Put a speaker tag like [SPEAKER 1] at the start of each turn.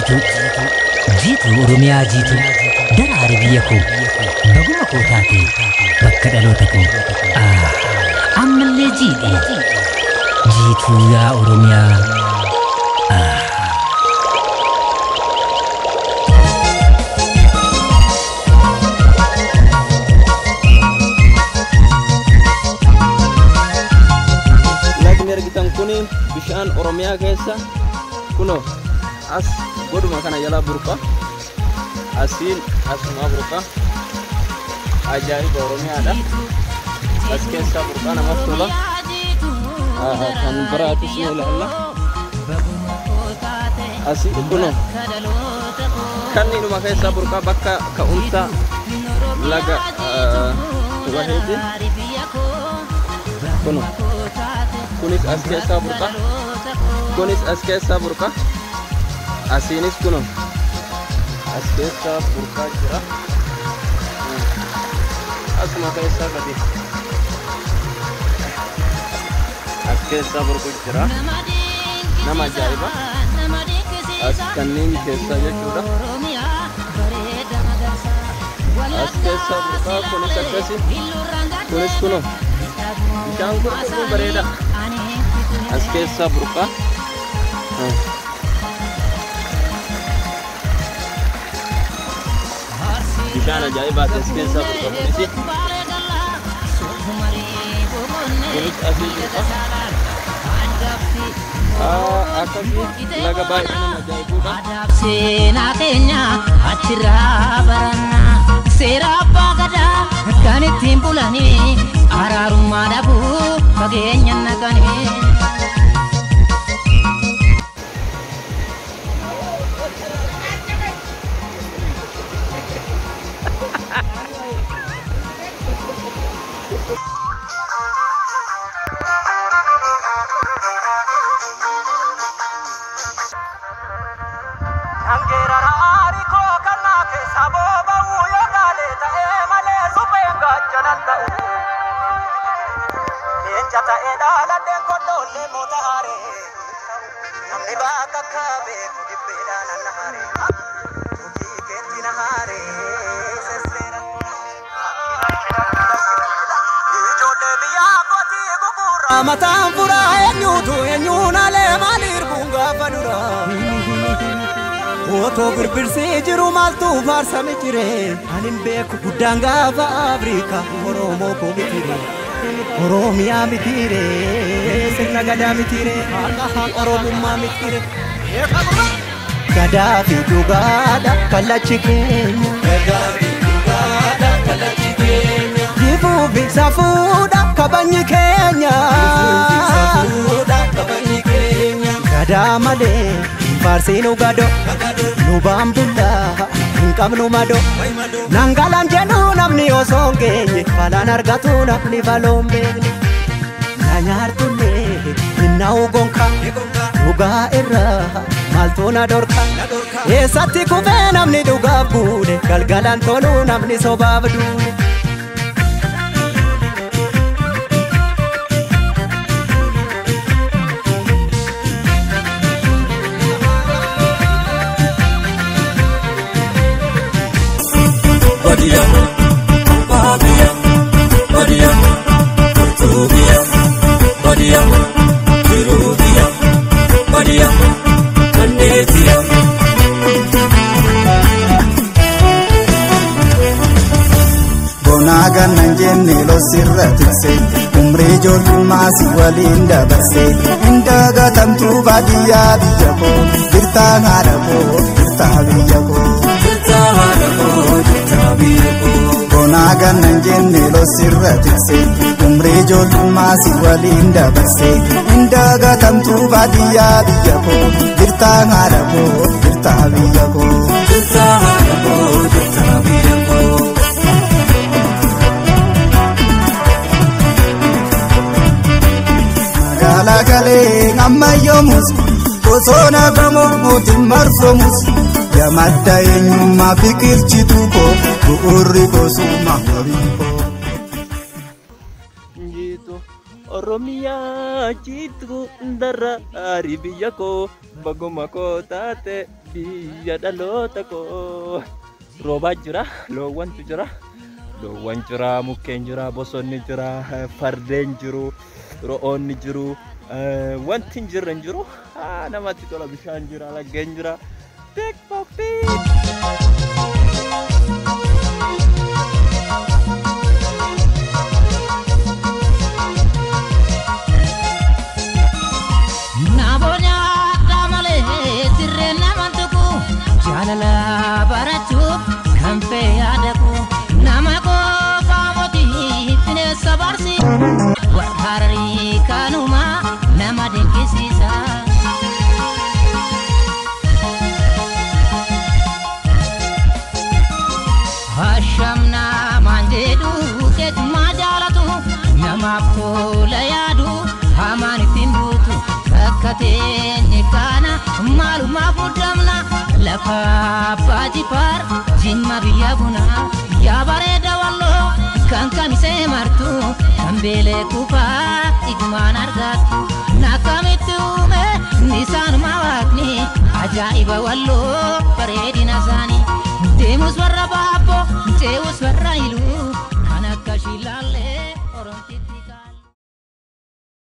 [SPEAKER 1] Jiituu, jiituu Oromiyaa jiituu, daraare biyya koo, baguma koo taate bakka dhaloota koo. Ammallee jiidhe jiituu yaa Oromiyaa.
[SPEAKER 2] Lagni argitan kun bishaan Oromiyaa keessa kunoo as goduma kana jala burqa, asiin asumaa burqa. Ajaa'iba, Oromiyaadha. As keessaa burqaa, namatti tola. Kan biraatis ni ilaalla. Asii kunoo kanniinuma keessaa burqaa, bakka ka'umsa laga waheeti. Kunoo kunis as keessaa burqa, kunis as keessaa burqa, asiinis kunoo as keessaa burqaa jira. Asuma keessaa gadi as keessaa burqu jira. Nama ajaa'iba, as kanneen keessaa jechuudha. As keessaa burqaa, kunis akkasi, kunis kunoo bishaan qulqulluu bareeda as keessaa burqaa. Bishaan ajaa'ibaati as keessaa burqa. Kunis asii burqa. Akkasii laga baay'ee nama ajaa'ibudha.
[SPEAKER 1] Seenaa keenya achirraa barannaa, seera abbaa gadaa kan ittiin bulanii, araarummaa dhabuu fageenya naqanii.
[SPEAKER 3] Namni bakka akka beeku dibbeedhaan anna haare. Hojii keetti na haare. Sesseera. Ijoollee biyyaa kootii gugurraa. Mataan furaa eenyuutu eenyuun alee maaliir buun gaafa dura. Otoo birbirsii jiru maaltu faarsame jire? Anin beeku guddaan gaafa Afrikaa Oromoo koo mitire. Oromiyaa mitire, sirna gadaa mitire, Oromummaa mitire. Gadaa fi dhugaadha kallachi keenya. Gadaa fi dhugaadha kallachi keenya. Jifuu fi safuudha kabajni keenya. Jifuu fi safuudha kabajni keenya. Gadaa malee hin faarsiinu gado. Nu baambullaa hin qabnu mado. Nangalaan jedhu namni osoo hin geenye, balaan argatu namni baloon beekne. Na nyaartullee hin na'u gonka, dhugaa irraa maaltu na dorka? Eessatti kufee namni dhugaaf guune, galgalaan toluu namni sobaaf duune.
[SPEAKER 4] Badia, Badia, Badia, Turtubia, Badia, Kirubia, Badia, Kanetia.
[SPEAKER 5] Bonaa gannan jenne losirra tikse, umrii ijoollummaa si waliin dabarse. Hin dagatamtu baadiyyaa biyya koo, jirtaa haadha koo, jirtaa biyya koo.
[SPEAKER 4] Jirtaa haadha koo, jirtaa biyya koo.
[SPEAKER 5] Bonaa gannan jenne losirra tikse, umrii ijoollummaa si waliin dabarse. Hin dagatamtu baadiyyaa biyya koo, jirtaa haadha koo, jirtaa biyya koo.
[SPEAKER 4] Jirtaa haadha koo, jirtaa biyya koo.
[SPEAKER 5] Magaalaa galee ammayyoomus, bosona gamoo mootiin marfamus, yamadda eenyummaa biqilchituu koo, bu'uurri gosummaa wabii koo.
[SPEAKER 2] Jiitu. Oromiyaa jiitu daraarii biyya koo, baguma koo taate biyya dhaloota koo. Roobaa jira, loowwantu jira. Loowwan jira, mukkeen jira, bosonni jira, fardeen jiru, ro'oonni jiru, wanti hin jirre hin jiru. Namatti tola, bishaan jira, laggeen jira. Tik tok tik.
[SPEAKER 1] Namoonni malee sirreen nama tuqu, jaalala barachuuf kan fayyadamu, nama qofaa mootii bineensa barsi warra Hararii kanuma nama dinqisiisa. Hashamna maan jedhu keetumaa jaalatu, namaaf tola yaadu, hamaan ittiin buutu. Bakka teenye kana maalumaaf muddamna, lafa abbaa jifaar, Jimma biyya bunaa. Yaa bareeda Walloo kan kamisee martu, kan beelee kufaa igumaan argattu, nakkamitti uume nisaanuma waaqni ajaa'iba Walloo bareedina isaanii. Deemus warra baabboo ce'us.